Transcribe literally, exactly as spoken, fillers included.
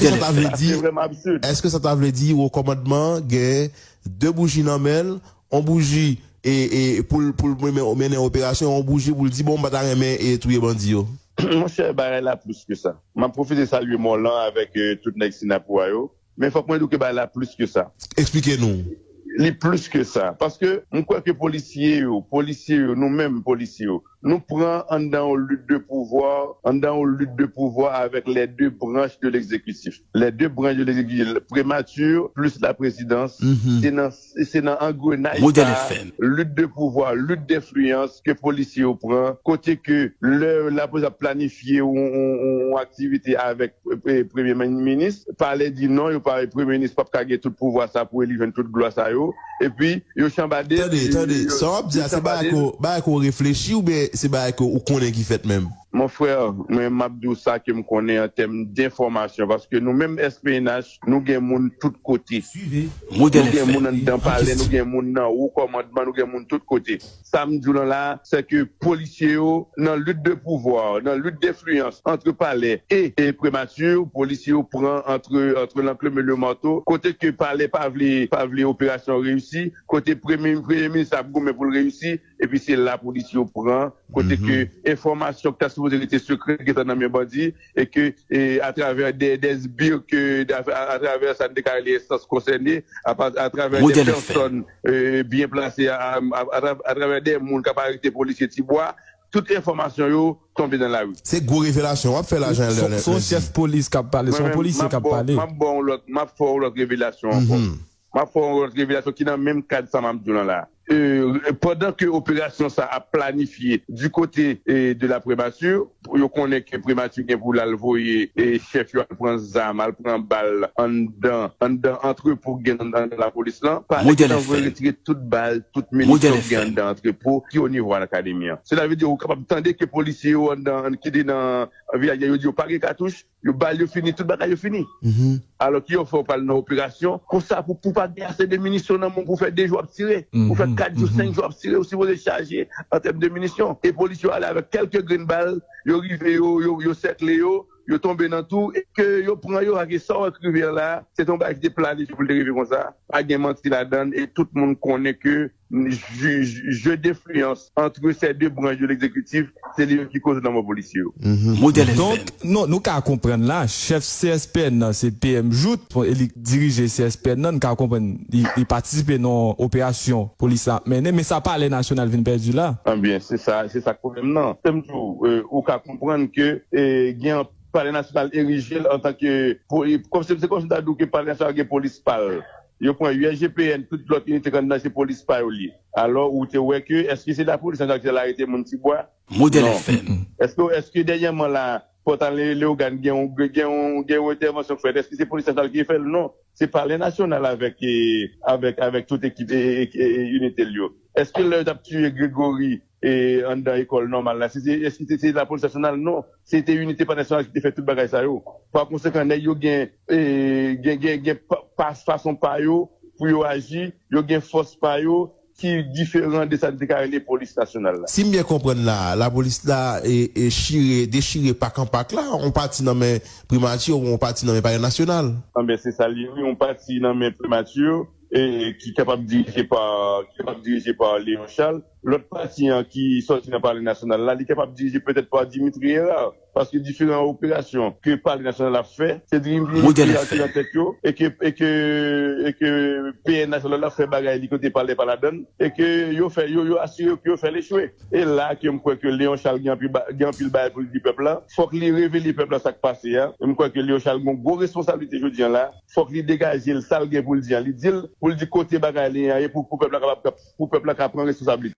Sa ta vle di, èske sa ta vle di wo kòmandman an gen de bouji nan men l, yon bouji e, e pou l pou l mennen operasyon, yon bouji pou l di, bon, m pa ta renmen e touye bandi yo? Monchè, bagay la plis ke sa. M ap pwofite salye Mòlan avèk eh, tout nèg Sinapou a yo. Men fòk mwen di w ke bagay la plis ke sa. Eksplike nou. Li plis ke sa. Paske m kwè ke polisye yo, polisye yo, nou menm polisye yo, nou pran anndan yon lit de pouvwa, anndan yon lit de pouvwa avèk les deux branches de l'exécutif. Les deux branches de l'exécutif, primati plis la présidence, se nan se nan angrenaj sa, lit de pouvwa, lit d'influence ke polisye yo pran, kote ke lè lapolis ap planifye yon, yon, yon aktivite avèk eh, premye minis, palè di non, yo pa, premye minis p ap ka gen tout pouvwa sa pou li jwenn tout glwa sa yo, epi yo chanbade. Tande, tande, sa w ap di a, se bagay ke w reflechi oubyen se bagay ke w konnen ki fèt menm? Mon frè, mwen m ap di w sa ke m konnen an tèm denfòmasyon, paske nou menm S P N H, nou gen moun tout kote. Nou gen moun anndan palè, nou gen moun nan wo kòmandman, nou gen moun tout kote. Sa m di w lan la, se ke polisye yo, nan lit de pouvwa, nan lit d'influence entre palè e, e primati, polisye yo pran entre, entre l'enclume et le marteau, kote ke palè pa vle, pa vle operasyon reyisi, kote premye, premye minis ap goumen pou l reyisi, epi se la polisye yo pran, kote ke enfòmasyon ki ta sipoze rete sekrè gentan nan men bandi, e ke e, atravè de, de sbir ke, atravè sa n te ka rele enstans konsène, atravè de pèsòn e, byen plase, atravè de moun k ap arete polisye Tibwa, tout enfòmasyon yo tonbe nan lari. Se gwo revelasyon w ap fè la, Jean Lerner. Se yon chèf polis k ap pale, se yon polisye k ap pale. M ap ba w yon lòt, m ap fè yon lòt revelasyon ankò. M ap fè yon lòt revelasyon ki nan menm kad sa m ap di w lan la. Euh, pandan ke operasyon sa ap planifye du kote eh, de la primati, yo konnen ke primati gen pou l al voye eh, chèf yo al pran zam, al pran bal anndan, anndan antrepo ki gen anndan lapolis lan. Palè gentan voye retire tout bal, tout minisyon ki gen anndan antrepo ki o nivo akademi an. Sela vle di ou kapab tande ke polisye yo anndan, ki te nan vilaj la, yo di yo pa gen katouch, yo bal yo fini, tout bagay yo fini. Alò ki yo fè w pral nan operasyon, konsa pou, pou pa gen ase de minisyon nan men w pou fè de jou ap tire, pou fè kat jou, senk jou ap tire, ou sipoze chaje an tèm de minisyon. E polis yo ale avèk kèlke grenn bal, yo rive, yo, yo, yo sèkle yo, yo tonbe nan tou, e ke yo pran yo, paske sa w wè k rive a la, se te yon bagay ki te planifye pou l te rive konsa, pa gen manti ladan l, e tout moun konnen ke jeu, jeu d'influence entre ces deux branches de l'exécutif, se li menm ki koz lanmò polisye yo. Modèl F M. Donk, nou, nou ka konprann la, chèf C S P N nan, se P M Jouthe, e li dirije C S P N nan, nou ka konprann, li, li patisipe nan operasyon polis la ap mennen, men sa Palè Nasyonal vin pèdi la. Ebyen, se sa, se sa k pwoblèm nan. Se m di w, euh, ou ka konprann ke, euh, gen Palè Nasyonal erije l antanke, kòmsi, se kòmsi m ta di w ke Palè Nasyonal gen polis pa l. Yo pran U S G P N, tout lòt inite k anndan se polis pa yo l ye. Alò, ou te wè ke, èske se lapolis nasyonal ki t al arete moun Tibwa? Modèl F M. Èske, èske dènyèman la, Pòtal Leyogàn gen yon, gen yon, gen yon entèvansyon k fèt? Èske se polis nasyonal ki fè l? Non. Se Palè Nasyonal avèk, eh, avèk, avèk tout ekip, eh, eh, eh, inite l yo. Èske lè yo t ap tiye Gregory, eh, anndan ekòl nòmal la, se, se, èske se, se lapolis nasyonal? Non. Se te inite Palè Nasyonal ki te fè tout bagay sa yo. Pa konsekan, nèg yo gen, eh, gen, gen, gen pa, pa, fason pa yo pou yo aji, yo gen fòs pa yo ki diferan de sa n te ka rele polis nasyonal la. Si m byen konprann la, lapolis la e, e chire, dechire pak an pak la, yon pati nan men primati, yon pati nan men Palè Nasyonal. Anben, se sa l ye, wi, yon pati nan men primati, e ki kapab dirije pa, ki kapab dirije pa Léon Charles. Lòt pati an ki sòti nan Palè Nasyonal la, li kapab dirije petèt pa Dimitri Hérard. Paske diferan operasyon ke Palè Nasyonal ap fè, se Dimitri Hérard ki nan tèt yo, e ke, e ke, e ke P N Nasyonal ap fè bagay li kote palè pa ladan l, e ke yo fè, yo, yo asire yo ke yo fè l echwe. E la ke m kwè ke Léon Charles gen anpil ba-, gen anpil bagay pou l di pèp la. Fòk li revele pèp la sa k pase a. E m kwè ke Léon Charles gen yon gwo responsablite jodi a la. Fòk li degaje l, sa l gen pou l di a. Li di l, pou l di kote bagay li an ye, pou, pou pèp la kapab, pou pèp la ka pran responsablite.